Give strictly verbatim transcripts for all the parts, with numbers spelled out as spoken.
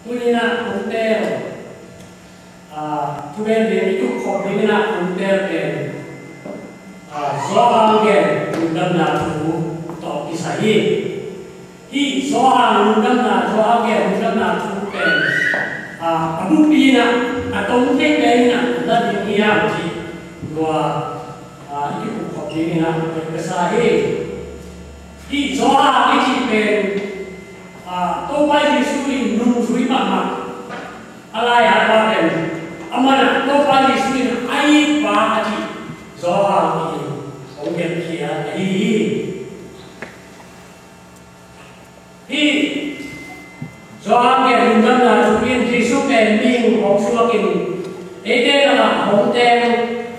Tuni-in ah kong teel, ah, thugen ding, i tukhop dingin ah kong teel pen, ah, Johan gen lungdamna thu tawh kisai hi. Hih Johan lungdamna, Johan gen lungdamna thu pen, ah, a buppi in ah, a tawm thei pen in ah, la ding hi hang cih tua, ah, i tukhop dingin ah ka sa hi. Hih Johan i cih pen, ah, Topa Jesuh in nungzui mahmah a lai-at pa pen, amah in ah Topa Jesuh in a it pa a cih Johan in hong gelhkhia ahi hi. Hih Johan gen lungdamna thu in Jesuh pen mihing hong suakin eite lakah hong teng,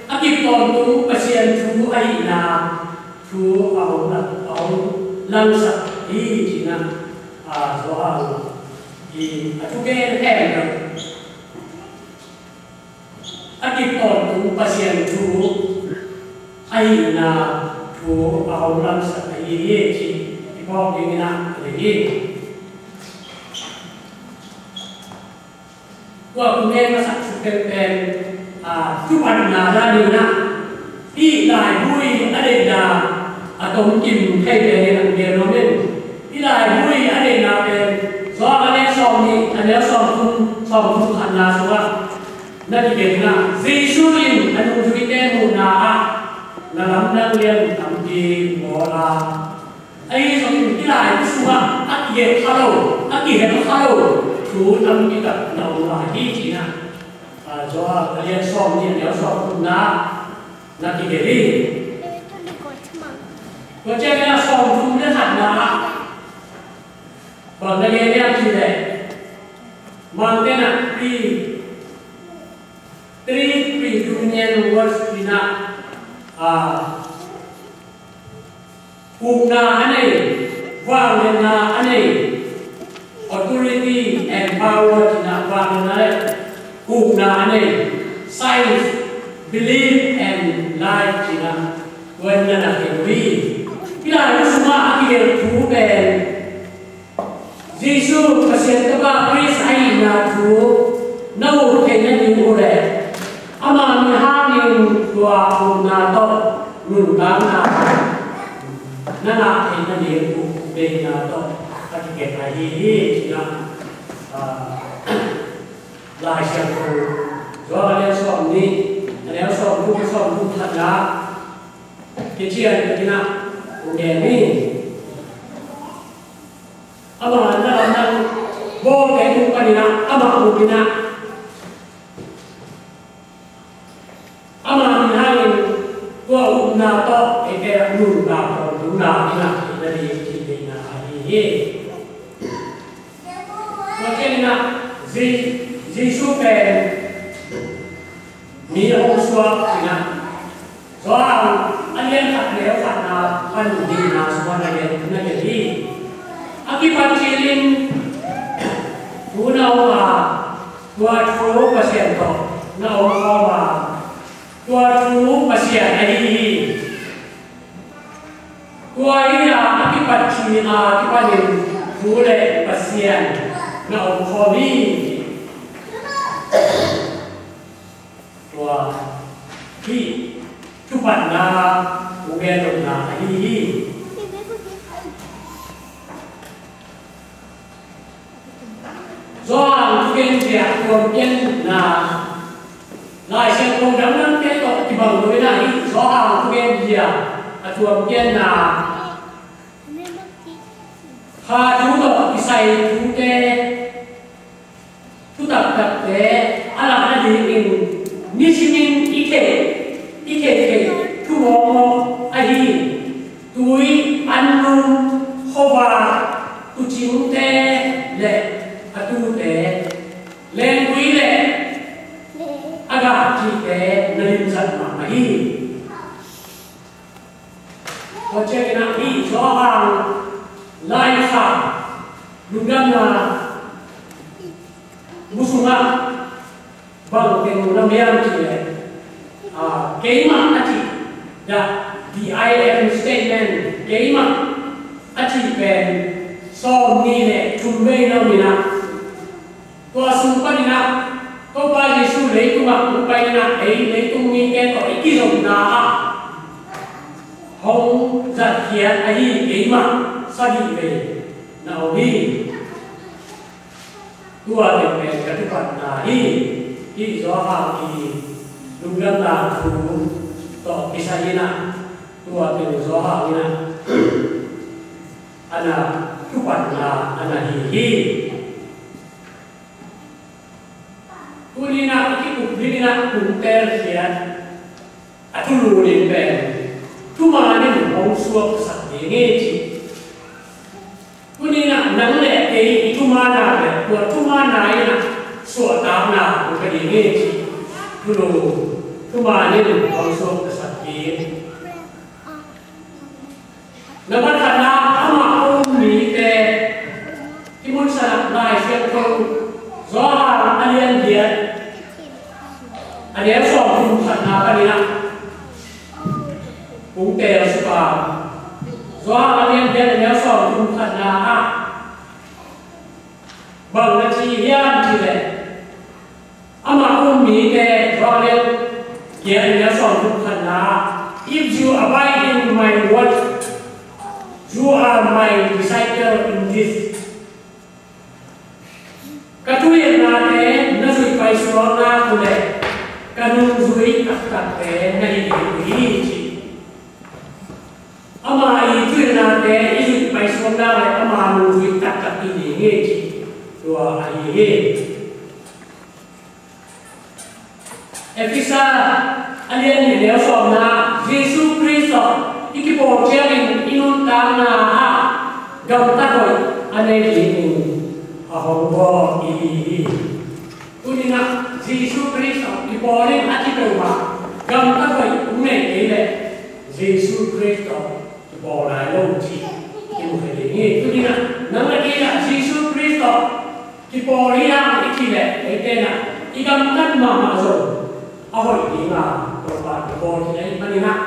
a kip tawntung Pasian thu ahihna thu a hong la-, a hong langsak hi, ci-in ah, a, Johan in a thugen khempeuh a kip tawntung Pasian thu ahihna thu a hong langsak ahi hi, cih i phawk dingin ah ka deih hi. Tua kong gen masa thu penpen, a, thupatna dan in ah, hih laibu i a deihna a tomkim thei pen in ah gen nuam ing. Hih laibu i a deihna pen Johan a lian sawmnih, a neu sawmthum, sawmthum khatna sungah na kigen in ah, Jesuh in a nungzuite muhna ah na lamdang lian tampi bawl a, ahi zongin hih laibu sungah a kigelh kha lo, a kihel kha lo thu tampi tak na om lai hi, ci-in ah, a, Johan a lian sawmnih, a neu sawmthumna na kigelh hi. Tua ciangin ah sawmthum le khatna ah bang na gen hiam cih leh, Mangte in ah three, three predominant words, ci-in ah, a, ukna a nei, vangliatna a nei, authority and power, ci-in ah vangliatna le ukna a nei, science, belief and life, ci-in ah tua in na na gen uh hi. Hih laibu sungah a kigelh thu pen Jesuh Pasian Tapa Khrist ahihna thu na ut theihna ding uh leh, ama min hangin tua ukna tawh nuntakna na ngah theihna ding uh deihna tawh a kigelh ahi hi, ci-in ah, a, Lai Siangtho Johan a lian sawmnih, a neu sawmthum, sawmthum khatna kician ka ci-in ah hong gen hi. Ama na lamdang bawlte tung panin ah, amah tung in ah, ama min hangin tua ukna tawh eite nuntak tawntungna in ah na ding cih deihna ahi hi. Tua ciangin ah Je-, Jesuh pen mi a hong suak in ah, Johan a lian khat, a neu khatna pan nihna sungah na gen, na gen hi. A kipat cilin thu na om a, tua thu Pasian tawh na om khawm a, tua thu Pasian ahi hi. Tua hi a, a kipat cil a kipanin thu le Pasian na om khawm hi. Tua hih thupatna hong gen nopna ahi hi. Johan thugen zia a tuampianna, Lai Siangtho dangdangte tawh kibang lo in ah, hih Johan thugen zia a tuampianna, kha thu tawh kisai thute, thutaktakte a lakna dingin nisimin i theih, i theih theih thu mawkmawk ahi, tui, annum, khuavak, tuucingte le a tuute, leenggui le a gah cihte na limzat mahmah hi. Tua ciangin ah hih Johan laikhak lungdamna bu sungah bang teng na miam cih leh, ah, keimah a cih, the, the I am statement, keimah a cih pen sawmnih le thum vei na om in ah, vei na om hi. Tua teng pen ka thupatna hi. Hih Johan i lungdamna thu tawh kisai in ah, tua teng Johan in ah a na thupatna a na hi hi. Tuni in ah i kikup ding in ah kung telkhiat a thulu ding pen thuman in hong suaksak ding hi ci. Tuni in ah nang le kei i thumanna le tua thumanna in ah suahtakna hong pia ding hi ci. Thulu thuman in hong suaksak ding. Nambat khatna, amah a um mite. Hih mun sanah Lai Siangtho Johan a lian giat a neu sawmthum khatna panin ah kung teel suk a, Johan a lian giat a neu sawmthum khatna ah bang na ci hiam cih leh, amah um mite, Johan a lian giat a neu sawmthum khatna ah, "If you abide in my word, you are my disciple indeed." Ka thuhilhnate na zuih paisuak nak uh leh ka nungzui taktakte na hi ding uh hi ci. Ama i thuhilhnate i zuih paisuak nak leh ama nungzui taktak i hi ding hi ci. Tua ahi hi. Efesa a lian nih a neu sawmna, Jesu Khrist tawh i kipawl ciangin i nuntakna ah gamtat hoih a nei dingin a hong bawl i hi hi. Tuni-in ah Jesu Khrist tawh kipawl in a ci peuhmah gamtat hoih hong nei kei leh Jesu Khrist tawh kipawl nai lo cih kimu thei ding hi. Tuni-in ah nang le kei ah Jesu Khrist tawh kipawl hi hang i cih leh eite in ah i gamtat mahmah zong a hoih ding a, Topa kipawl hi ahih manin ah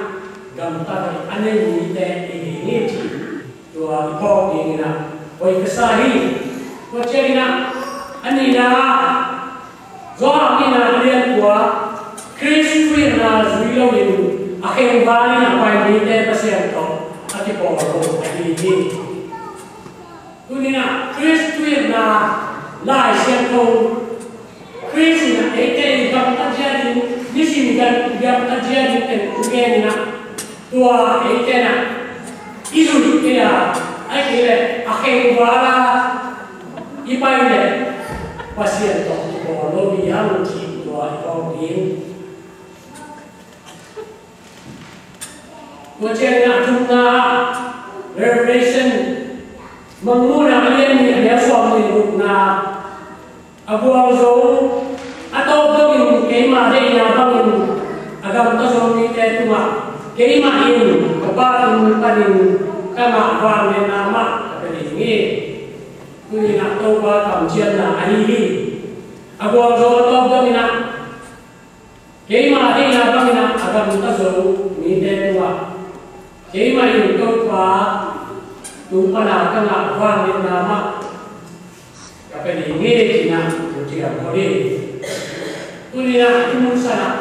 gamtat hoih a nei mite i hi hi cih tua i phawk dingin ah hoih ka sa hi. Tua ciangin ah a nihna ah Johan nihna a lian kua, Khrist thuhilhna zui loin a khengvalin a pai mite Pasian tawh a kipawl lo ahi hi. Tuni-in ah Khrist thuhilhna Lai Siangtho, Khrist in ah eite i gamtat zia ding, nisim i gam, i gamtat zia ding teng hong gen in ah, tua eite in ah i zuih kei a, ahih kei leh a khengval a i pai leh Pasian tawh kipawl lo hi hang cih tua i phawk ding. Tua ciangin ah thumna, Revelation, Mangmuhna a lian nih a neu sawmnih le gukna, a gualzo, a tawp dongin keima deihna bangin a gamta zo mite tungah keimah in ka Pa tung panin ka ngah vangliatna mah ka pia ding hi. Tuni-in ah Topa kamciamna ahi hi. A gualzo a tawp dongin ah keima deihna bangin ah a gamta zo mite tungah keimah in Topa tung pana ka ngah vangliatna mah ka pia ding hi ci-in ah thu ciang khol hi. Tuni-in ah i mun sanah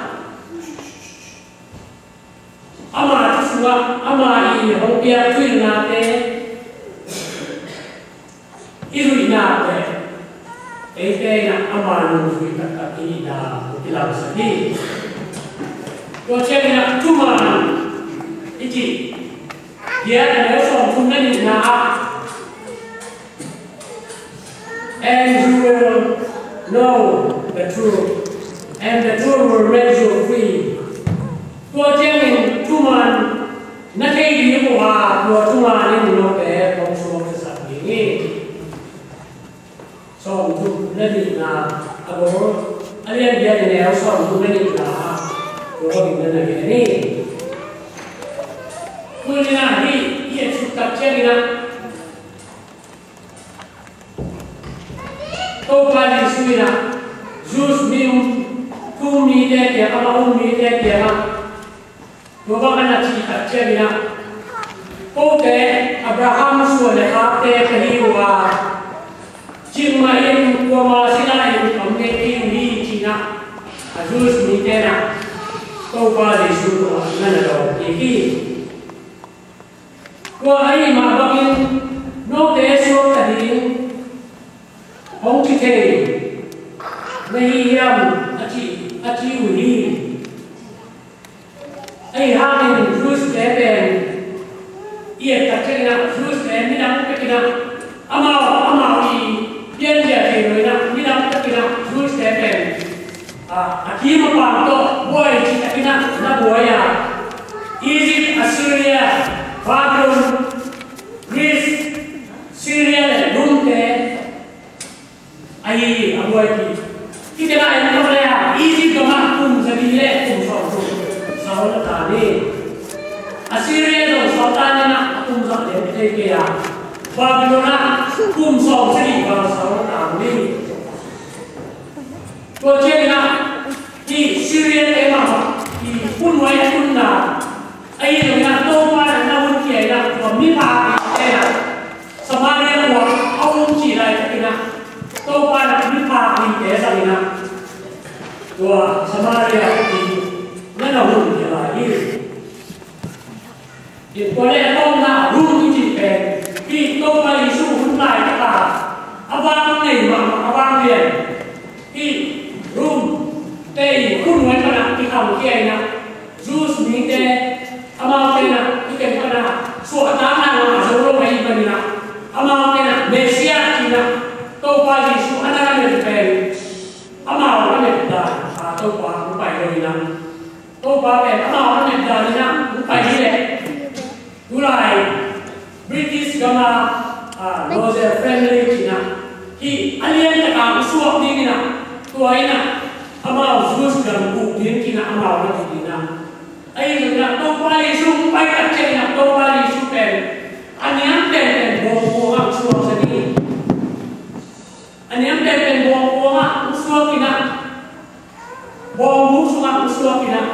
ama thu sungah ama i hong piak thuhilhnate i zuih nak leh eite in ah ama nungzui taktak i hihna hong kilangsak hi. Tua ciangin ah thuman i cih giat a neu sawmthum le nihna ah, "And you will know the truth, and the truth will make you free." Tua ciangin thuman na thei ding uh a, tua thuman in note hong suaktasak ding hi. Sawmthum le nihna a bawr, a lian giat a neu sawmthum le nihna ah tua bangin na na gen hi. Tuni-in ah hih i et suk tak ciangin ah Topa Jesu in ah Jews mi um, thu um mite kiangah, amah um mite kiangah tua bang a na cih tak ciangin ah, "Kote Abraham suan le khakte ka hi uh a, cikmah in kuama sila in kam nei kei uh hi," ci-in ah a Jews mite in ah Topa Jesu tungah na na dawng kik hi. Tua ahih mah bangin Note suakta ding hong ci thei na hi hiam? A ci, a ci uh hi. Ahi hangin Jews te pen i et tak ciangin ah, Jews te midang pek in ah, amau, amau i pianzia thei lo in ah, midang pek in ah Jews te pen, a, a kim a pam tawh buai cih takin ah na buai a, Egypt, Assyria, Babylon, Greece, Syria le Rome te ahi a buaipi. Hih tengah en khawm le a, Egypt gamah kum za li le kum sawm kum sawm na ta ni. Assyria zong sawm ta ni na, a kum za le thei kei a. Babylon ah kum sawm za li bang sawm na ta ni. Tua ciangin ah hih Syria te mahmah hih hun huai a tunna ahi zongin ah Topa in ah na hun khia in ah tua miphak rite in ah Samaria khua a um cih laitakin ah Topa in ah miphak rite zangin ah tua Samaria khua na na hun khia lai hi. Hih tua le a tawpna Rome i cih pen hih Topa Jesuh hun laitak a a vang nei mahmah a vang lian hih Rome te i hun huai pan a kikhang khia in ah Jews mite amaute in ah i ken pan a suahtakna ngah zo lo ahih manin ah amaute in ah Messiah ci in ah Topa Jesuh a na lamen pen amau lamen dan a Topa hong pai lo in ah Topa pen amau lamen dan in ah hong pai hi leh tulai British gam a, a, royal family ci in ah hih a liantak a hong suak ding in ah tua in ah amau Jews gam buk ding ci in ah amau na ci ding in ah. Ahi zongin ah Topa Jesuh hong pai tak ciangin ah Topa Jesuh pen a niam penpen bawngkua ah hong suak sa ding hi. A niam penpen bawngkua ah hong suak in ah bawng sungah hong suak in ah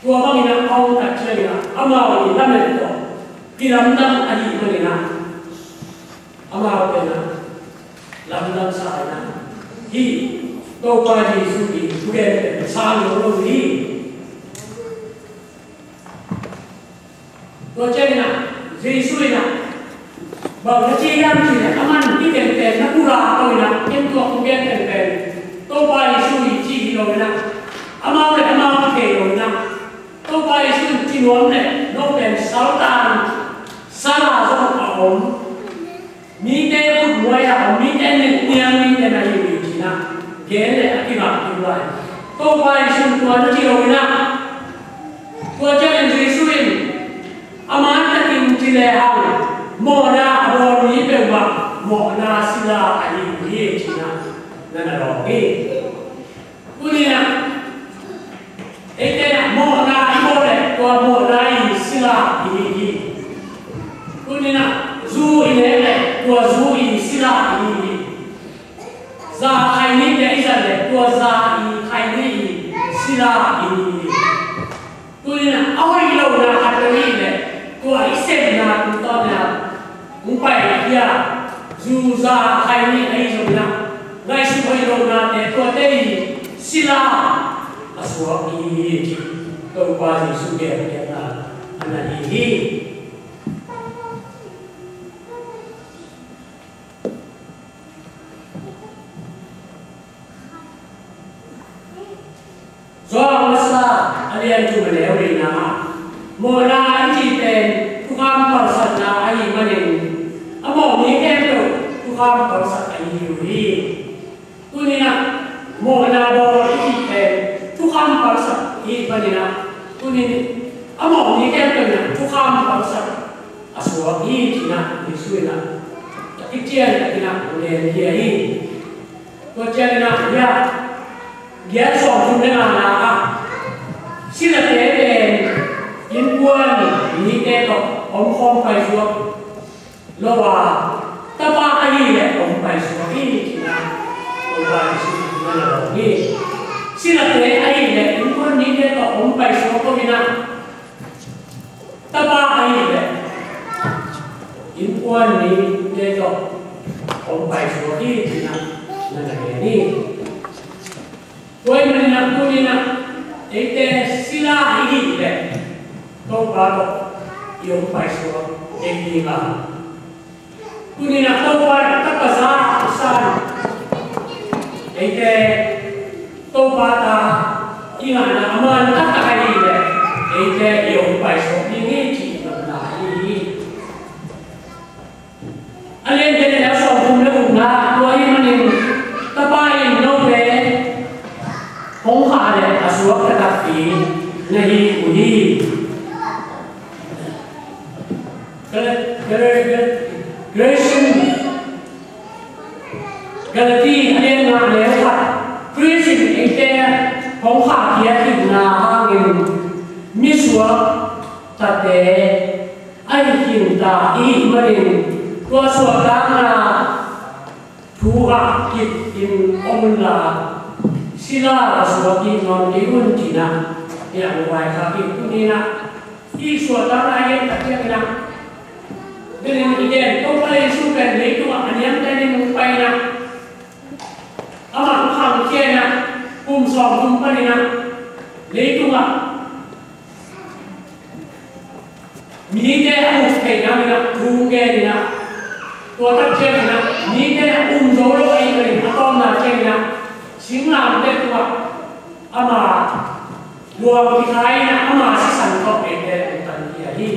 tua bangin ah a om tak ciangin ah amau i lamen tawh kilamdang ahih manin ah amau pen ah lamdang sa in ah hih Topa Jesuh i thugen pen sang lo lo hi. Tua ciangin ah Jesuh in ah bang na ci hiam cih leh aman hih tengteng na pulak lo in ah ken tua kong gen tengteng Topa Jesuh i ci hi lo in ah amau le amau kithei lo in ah Topa Jesuh in ci nuam leh no pen saltan sala zong a om mite khut huai a om mite nek niang mite na hi uh hi ci in ah gen le a kibang kik lai. Topa Jesuh tua na ci lo in ah tua ciangin Jesuh in a man takin ci le hang mawhna a bawl mi peuhmah mawhna sila ahi uh hi ci in ah na na lawng hi. Tuni in ah eite in ah mawhna i bawl leh tua mawhna i sila i hi hi. Tuni in ah zu i nek leh tua zu i sila i hi hi. Za khai ni te i zat leh tua za i khai ni i sila i hi hi. Tuni in ah a hoih lohna khat peuh i hih leh tua i sepna tungtawn in ah hong pai khia zu za khai ni ahi zongin ah ngaihsut hoih lohnate tuate i sila a suak i hi hi cih Topa Jesuh biakpiakna a na hi hi. Johan masa a lian thum a neu lina ah mawhna i cih pen thukham palsatna ahih manin a mawh mi khempeuh thukham palsat ahi uh hi. Tuni in ah mawhna bawl i cih pen thukham palsat ahih manin ah tuni in a mawh mi khempeuh in ah thukham palsat a suak hi ci in ah Jesuh in ah a kician takin ah hong gen hi a hi. Tua ciangin ah hia giat sawmthum le ngana ah silate pen innkuan mite tawh om khawm pai suak lo a tapa ahih leh om pai suak hi ci in ah Topa Jesuh in na na lawng hi. Silate ahih leh innkuan mite tawh om pai suak lo in ah tapa ahih leh innkuan mite tawh om pai suak hi ci in ah na na gen hi. Tua ahih manin ah tuni in ah eite sila i hih leh Topa tawh i om pai suak ei ding a Tuni-in ah Topa in a tapa za a san, eite Topa ta i ngahna a man taktak ahih leh eite i hong paisuak ding hi cih i nopna ahi hi. A lian pen a neu sawmthum le gukna, tua ahih manin Tapa in note hong khah leh a suak taktakpi na hi uh hi. Gal-, Gal-, Gal-, Galatian, Galati a lian nga a neu khat, Khrist in eite hong khahkhiat khitna hangin misuak tate ahi khinta i hih manin, tua suahtakna thu ah kip in om unla, sila va suak kik nawn kei un, ci-in ah, hi a, hong vaikhak hi. Tuni-in ah hih suahtakna i gen tak ciangin ah, bel in i gen, Topa Jesu pen leitungah a niamtenin hong pai-in ah, amah hong khangkhia-in ah, kum sawmthum panin ah leitungah mite a uk theih nadingin ah thu hong gen in ah, tua tak ciangin ah mite a um zo lo ahih manin a tawpna ciangin ah singlamteh tungah ama luang kikhai-in ah ama sisan tawh eite hong tankhia hi.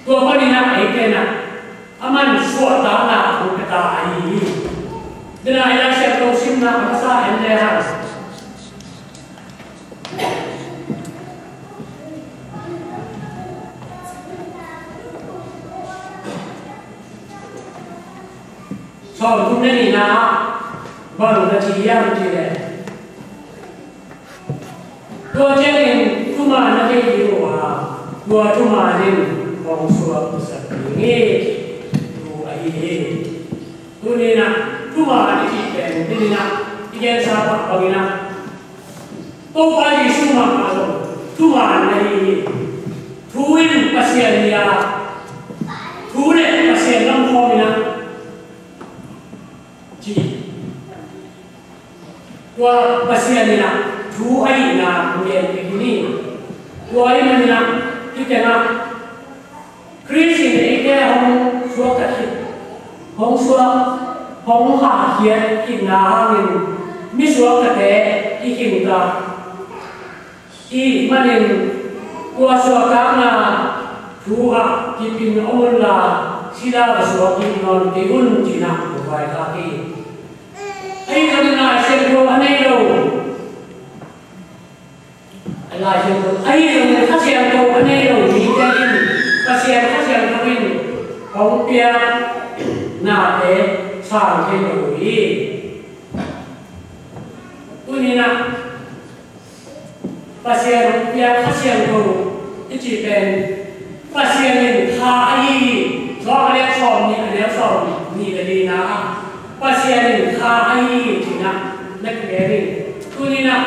Tua panin ah eite in ah aman suahtakna hong pia ta ahi hi. Tua-in ah i Lai Siangtho simna a masa en lehang, sawmthum le nihna ah bang na ci hiam cih leh, tua ciangin thuman na thei ding uh a, tua thuman in hong suaktasak ding hi, thu ahi hi. Tuni-in ah thuman i cih pen, tuni-in ah i gensa pah bangin ah, Topa Jesu mahmah zong thuman na hi hi. Thu in Pasian hi a, thu le Pasian lamkhawm in ah, ci. Tua Pasian in ah thu ahihna hong gen kik hi. Tua ahih manin ah hih tengah Khrist in eite hong suakta khit, hong suak, hong khahkhiat khitna hangin misuaktate i khinta i hih manin, tua suahtakna thu ah kip in om unla, sila va suak kik nawn kei un, ci-in ah hong vaikhak hi. Ahi zongin Lai Siangtho a nei lo, Lai Siangtho, ahi zongin Kha Siangtho a nei lo mite in Pasian Kha Siangtho in hong piak nate sang thei lo uh hi. Tuni-in ah Pasian hong piak Kha Siangtho i cih pen, Pasian in kha ahi hi. Johan a lian sawmnih, a neu sawmnih le lina ah, Pasian in kha ahi hi, ci-in ah na kigen hi. Tuni-in ah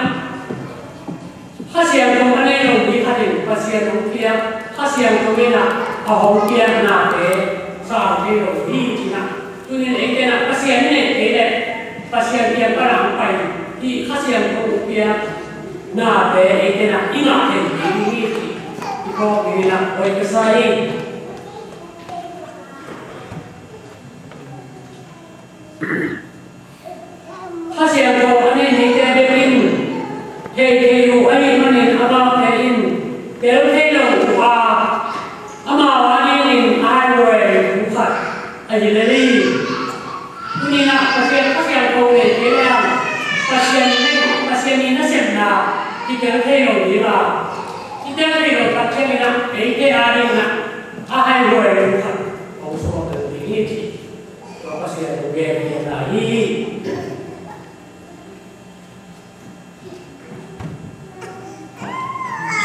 Kha Siangtho a nei lo mi khat in Pasian hong piak, Kha Siangtho in ah a hong piak nate sang thei lo hi, ci-in ah. Tuni-in eite in ah Pasian i neih kei leh Pasian kiang pan a hong pai hi, Kha Siangtho hong piak nate eite in ah i ngah thei ding hi, ci i phawk dingin ah hoi ka sa hi. Kha Siangtho a nei mite bek in thei thei uh ahih manin, amaute in tel thei lo uh a, amau adingin a haihuai thu khat ahi lel hi. Tuni-in ah Pasian Kha Siangtho nei kei leh Pasian, Pasian i nasepna kitel thei lo ding a, kitel thei lo tak ciangin ah eite adingin ah a haihuai thu khat hong suak lo ding hi, ci. Tua Pasian hong gen hi, na hi.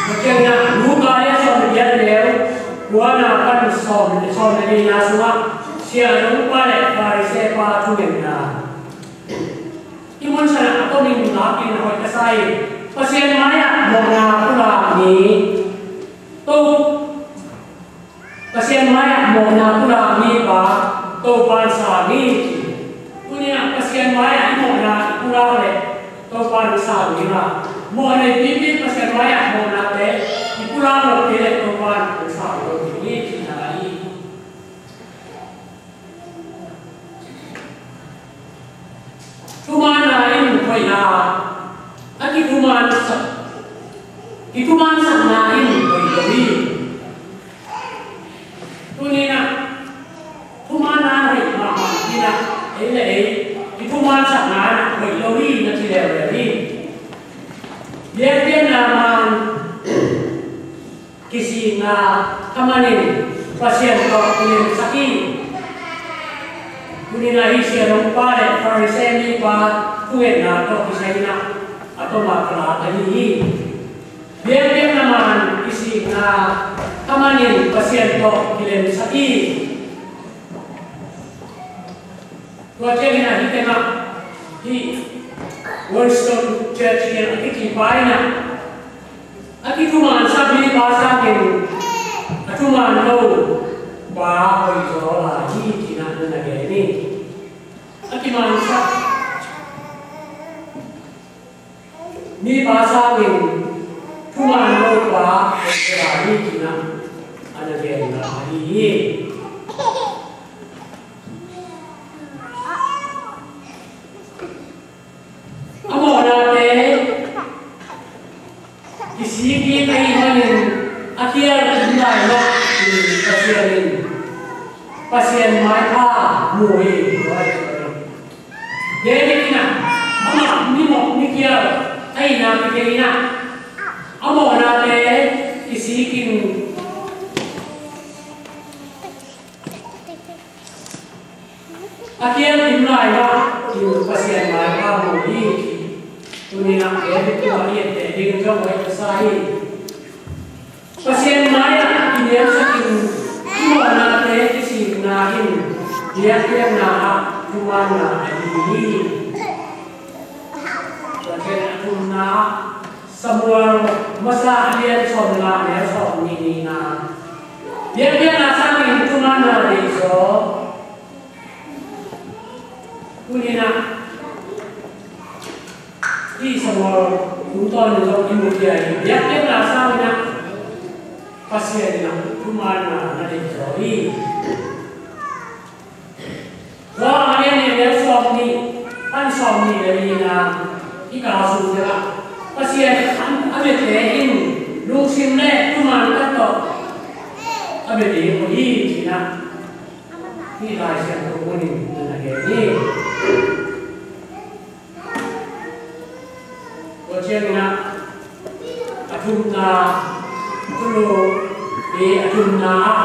Tua ciangin ah Luka lian sawm le giat, a neu kuana pan sawm, sawm le nihna sungah siahdongpa le Pharisee pa thungetna. Hih mun sungah a tomin lakin a hoih ka sa hi. Pasian mai-ah mawhna pulak mi, Topa Pasian mai-ah mawhna pulak mipa Topa in sang hi, ci. Tuni-in ah Pasian mai-ah i mawhna i pulak leh Topa in hong sang ding a, mawhna i pipi Pasian mai-ah mawhnate i pulak loh kei leh Topa in hong sang lo ding hi, cihna hi. Ina, a kithumansak, kithumansakna in hoih lo hi. Tuni-in ah thumanna hoih mahmah hi-in ah, ei le ei kithumansakna in hoih lo hi na ci leuleu hi. Biakpiakna man kisikna thaman in Pasian tawh kilemsak hi. Tuni-in ah hih siahdongpa le Pharisee mipa thungetna tawh kisai-in ah a tawm a kalak ahi hi. Biakpiakna man kisikna thaman in Pasian tawh kilemsak hi. Tua ciangin ah hih tengah hih Woolston Churchill a kici pa in ah a kithumansak mipa sangin a thuman lo pa hoihzaw lai hi ci-in ah na gen hi. A kimansak mipa sangin thuman lo pa hoihzaw lai hi ci-in ah a na gen lai hi. A mawhnate kisik kik ahih manin a khial kim lai mah in Pasian in, Pasian maipha mu hi. David in ah amah mimawh mikhial ahihna kithei in ah a mawhnate kisik in a khial kim lai mah in Pasian maipha mu hi. Tuni-in ah David tungah i etteh ding zong hoih ka sa hi. Pasian mai-ah kiniamsak in, i mawhnate kisikna in biakpiakna ah thumanna ahi hi. Tua ciang a thumna ah Samuel masa a lian sawm le nga, a neu sawm nih nihna, biakpiakna sangin thumanna deihzaw. Tuni-in ah hih Samuel tungtawn in zong i mu khia hi. Biakpiakna sangin ah Pasian in ah thumanna na deihzaw hi. Tua a lian nih, a neu sawm nih pan sawm nih le lina i kal sung ciangah Pasian a biate in lungsim le thuman tak tawh a bia ding uh hi ci-in ah hih Lai Siangtho mun in na gen hi. Tua ciangin ah a thumna, tulu i a thumna ah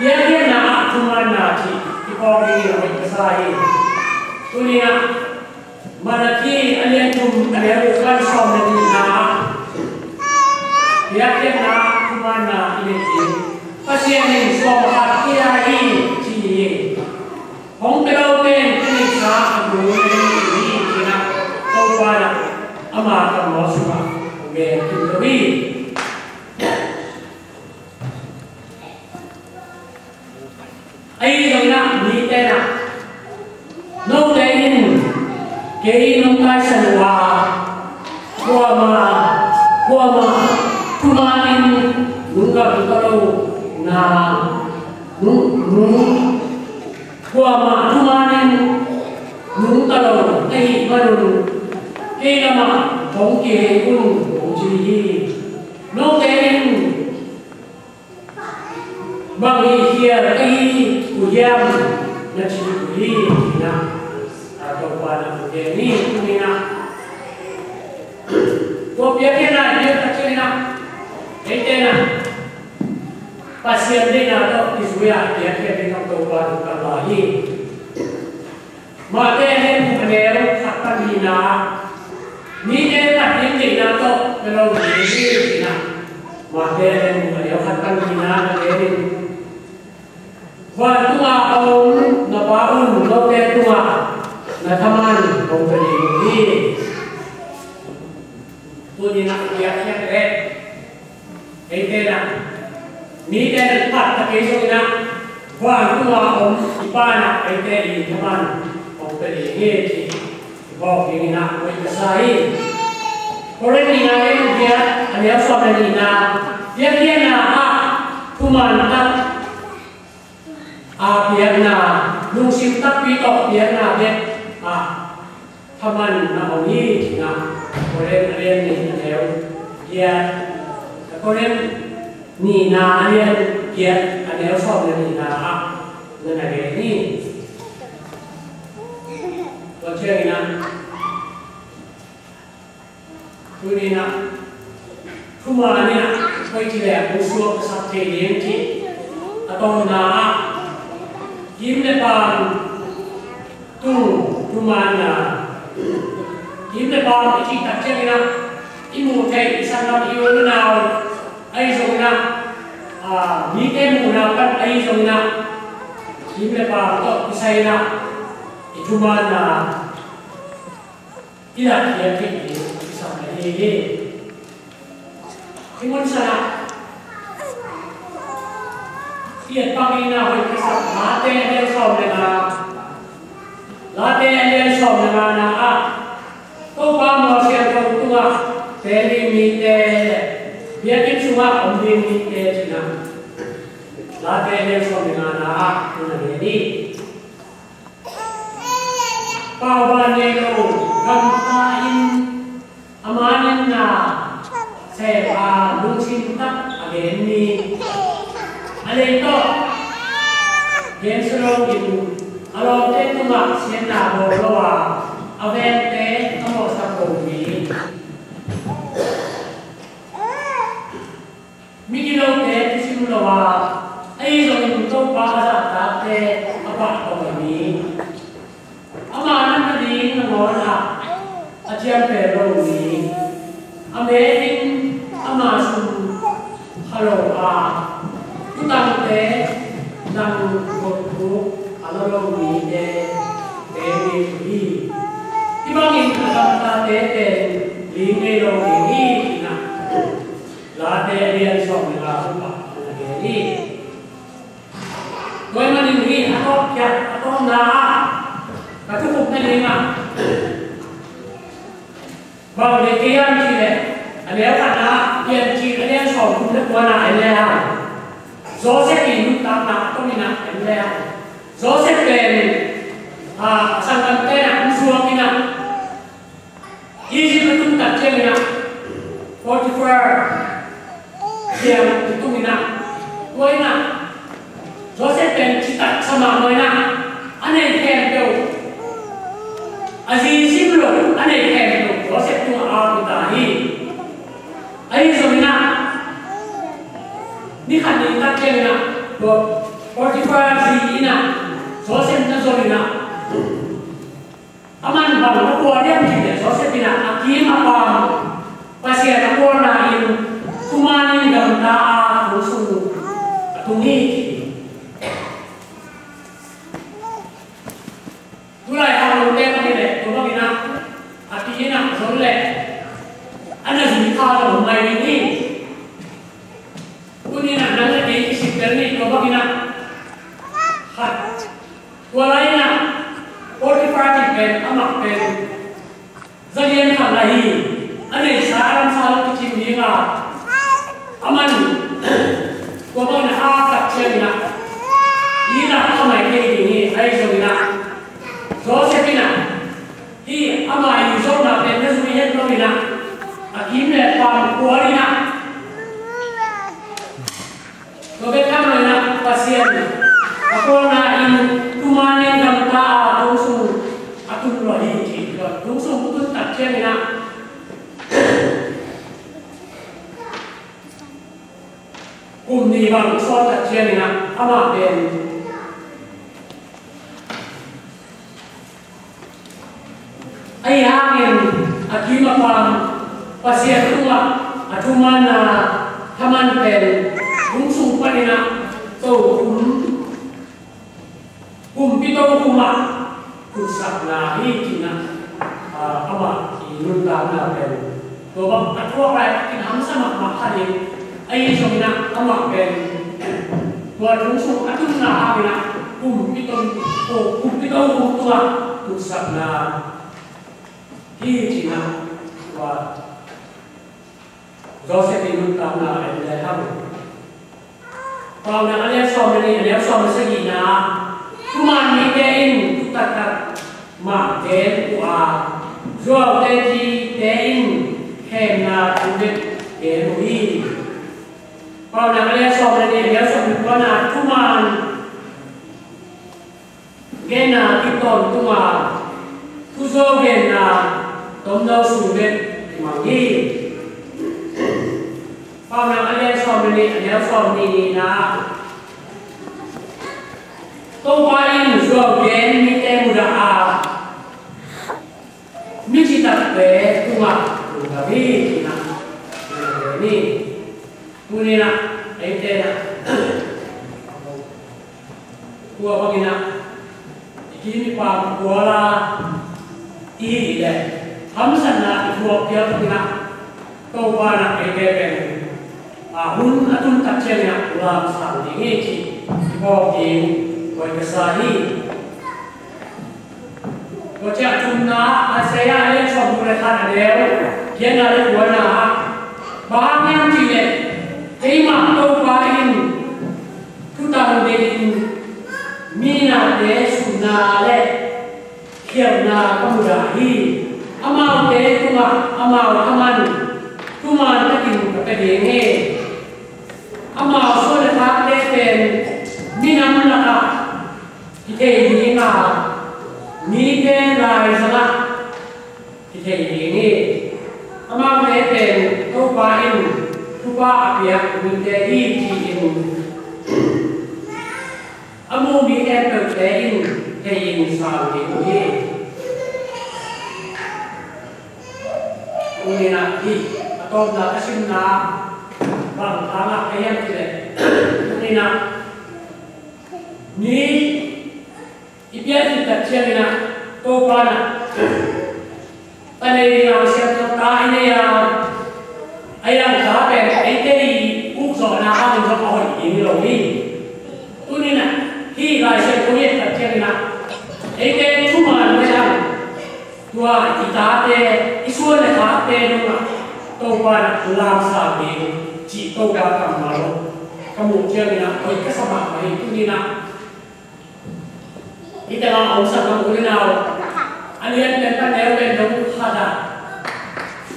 biakpiakna ah thumanna cih i phawk dingin hoih ka sa hi. Tuni-in ah Malakhi a lian thum, a neu guk pan sawm le nihna ah biakpiakna ah thumanna i neih ding. Pasian in sawm khat pia hi ci hi. Hong pia lote in thuneihsa a gu na hi hi ci-in ah Topa in ah ama kammal sungah hong gen khin lo hi. Ahi zongin ah mite in ah, note in kei nong taisan uh a, kuamah, kuamah thumanin nungta lo na, nung, nung, kuamah thumanin nungta lo na hih manun kei lamah hong kihei un, hong ci hi. Note in bang hi khial ka hi uh hiam na ci uh hi, ci-in ah Topa in hong gen hi. Tuni-in ah tua biakpiakna i piak tak ciangin ah eite in ah Pasian deihna tawh kizui-a biakpiak ding Topa in hong kal lai hi. Matthai a lian thum, a neu khat pan nihna ah mite phat ding deihna tawh pia lo ding hi, ci-in ah Matthai a lian thum, a neu khat pan nihna ah na gen in, vantung a om na Pa un note tungah na thaman hong pia ding uh hi. Tuni-in ah biakpiak leh eite in ah, mite in ah phat ta kei zongin ah, vantung a om i Pa in ah eite i thaman hong pia ding hi ci-in i phawk dingin ah hoih ka sa hi. Korin nihna a lian giat, a neu sawm le nihna, biakpiakna ah thuman tak a piakna, lungsim takpi tawh piakna bek ah Thaman na om hi, ci-in ah Korin a lian nih a neu giat, Korin nihna a lian giat a neu sawm le nihna ah na na gen hi. Tua ciangin ah, tuni-in ah thuman in ah koici leh hong suaktasak thei ding cih a tawpna ah kiim le paam tung, thuman a, kiim le paam i cih tak ciangin ah i muh theih, i sanggam, i u i nau ahi zongin ah, a, mite muhna pan ahi zongin ah, kiim le paam tawh kisai in ah i thuman a i lakkhiat theih ding kisam ahi hi. Hih mun san ah i et pak ding a hoih kisam Late a lian sawm le nga, Late a lian sawm le ngana ah Topa mual siangtho tungah teel ding mite le biakinn sungah om ding mite, ci-in ah Late a lian sawm le ngana ah na na gen hi. Pauban nei lo gamta in a man in na sem a, lungsim tak a gen mi, a lei tawh gensia loin a lawmte tungah siatna bawl lo a, a vengte a mawhsak lo mi, migilote thusim lo a, ahi zongin Topa a zahtakte a pahtawi mi, ama natna ding nangawn ah a ciampel lo mi, a meeting ama sum kha lo a, thutangte nang gawp thuk a la lo mite teel ding hi. Hih bangin a gamtate pen lim ngei lo ding hi, ci-in ah Late a lian sawm le nga sung pan na gen hi. Tua ahih manin hih a tawpkhia, a tawpna ah ka thukhupna ding ah bang nei kei hiam cih leh, a neu khatna ah Piancil a lian sawmthum le kuana en le hang, Joseph i nuntakna a tawpna en le hang, Joseph pen, a, a sanggamte in ah hong suak in ah Egypt a tun tak ciangin ah Potiphar kiang i tung in ah, tua in ah Joseph pen citak sa mahmah in ah, a nei khempeuh, a zi zim lo a nei khempeuh Joseph tungah a pia ta hi. Ahi zongin ah ni khat ni tak ciangin ah tua Potiphar zi in ah Joseph na zon in ah, a man bang a kuan hiam cih leh Joseph in ah a kiim a paam Pasian a khualna in thuman in gamta a, thong sung a tung hi, ci hi. Tulai hang longte bang hi leh tua bangin ah a pi in ah zon leh a na zui kha lo mai ding hi. Tuni-in ah nang le kei i sik tel ni, tua bangin ah khat, tua lai-in ah Potiphar cih pen amah pen zalian khat lai hi. A neihsa a damsa lo kicing ding a, a man tua bangin ah a tak ciangin ah i lak kha mai thei ding hi. Ahi zongin ah Joseph in ah hih ama i zawhna pen na zui het lo in ah a kiim le paam khual in ah tua bek tham lo in ah Pasian a khualna in thuman in gamta a, thong sung a tung lo hi, ci. Tua thong sung a tun tak ciangin ah kum nih bang sawt tak ciangin ah amah pen ahi hangin a kiim a paam Pasian tungah a thumanna thaman pen thong sung panin ah tokhom, kumpi tokhom ah kutsakna hi, ci-in ah, ah, amah i nuntakna pen tua bang a thuak lai takin hamsa mahmah kha ding. Ahi zongin ah amah pen tua thong sung a tunna hangin ah kumpi to, kumpi tokhom tungah kutsakna hi, ci-in ah tua Joseph i nuntakna en le hang. Paunak a lian sawm le nih, a neu sawm le sagihna ah, thuman mite in thu taktak mah gen uh a, Zuaute cite in khemna thu bek gen uh hi. Paunak a lian sawm le nih, a neu sawm le kuana, thuman genna kip tawntung a, thuzuau genna tomno sung bek kimang hi. Paunak a lian sawm le nih, a neu sawm le nihna ah, Topa in zuau gen mite mudah a, mi citakte tungah lungdam hi, ci-in ah, lungdam hi. Tuni-in ah, eite in ah, tua bangin ah, i kim i pam kuala i hih leh, hamsatna i thuak pial bangin ah, Topa in ah eite pen a hun a tun tak ciangin ah lamsang ding hi cih i phawk ding hoih ka sa hi. Tua ciang thumna, Isaiah a lian sawmguk le khat, a neu giatna le kuana ah, bang hang hiam cih leh, keimah Topa in thutang deihin mi nate suhna le khialhna ka mudah hi. Amaute tungah amau thaman thuman takin ka pia ding hi. Amau suan le khakte pen minam lakah kithei ding a, mite laizangah kithei ding hi. Amaute pen Topa in thupha a piak mite hi, ci-in a mu mi khempeuhte in thei-in sang ding uh hi. Tuni-in ah hih a tawpna ka simna bang hangah ka hiam cih leh, tuni-in ah ni i pianpih tak ciangin ah Topa in ah ta nei ding a, siangtho ta i nei a, a iang ta pen eite i ukzawhna hangin zong a hoih ding hi lo hi. Tuni-in ah hih Lai Siangtho i et tak ciangin ah eite thuman le hang tua i tate, i suan le khakte dongah Topa in ah lamsang ding cih Topa kammal ka muh ciangin ah hoih ka sa mahmah hi. Tuni-in ah hih tengah a omsak bang u le nau, a lian pen pan neu pen dong khat ah,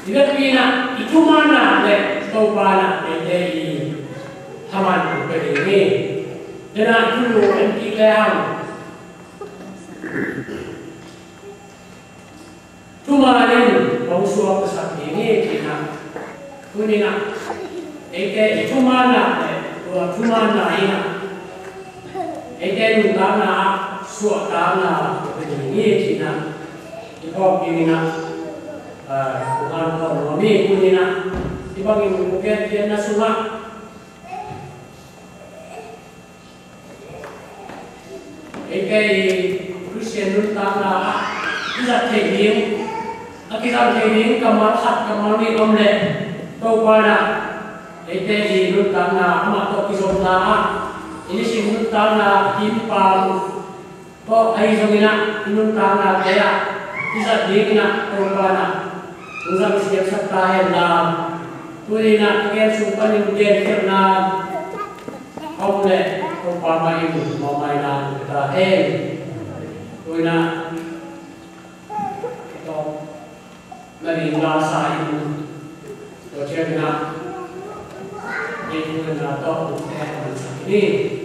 i vekpi in ah i thumanna le Topa in ah eite i thaman uh pia ding hi. Dena i thulu en kik le hang. Thuman in hong suaktasak ding hi, ci-in ah. Tuni-in ah eite i thumanna le tua thumanna in ah eite nuntakna ah suahtakna ka pia ding hi, ci-in ah i phawk dingin ah, ah, kong hanthawn nuam hi. Tuni-in ah hih bangin kong gengenna sungah eite i Khristian nuntakna ah kizat theih ding, a kizang theih ding kammal khat kammal nih om leh, Topa in ah eite i nuntakna amah tawh kizopna ah, i nisim nuntakna a kim i pam tawh ahi zongin ah i nuntaknate ah kizat dingin ah Topa in ah hong zang siamsak ta hen la. Tuni-in ah ka gen sung panin genkhialhna om leh Topa mah in mawhmaina hong pia ta hen. Tuni-in ah i tawp na ding la sa in, tua ciangin ah ei tuni-in ah tawp hong pia hen la sa in.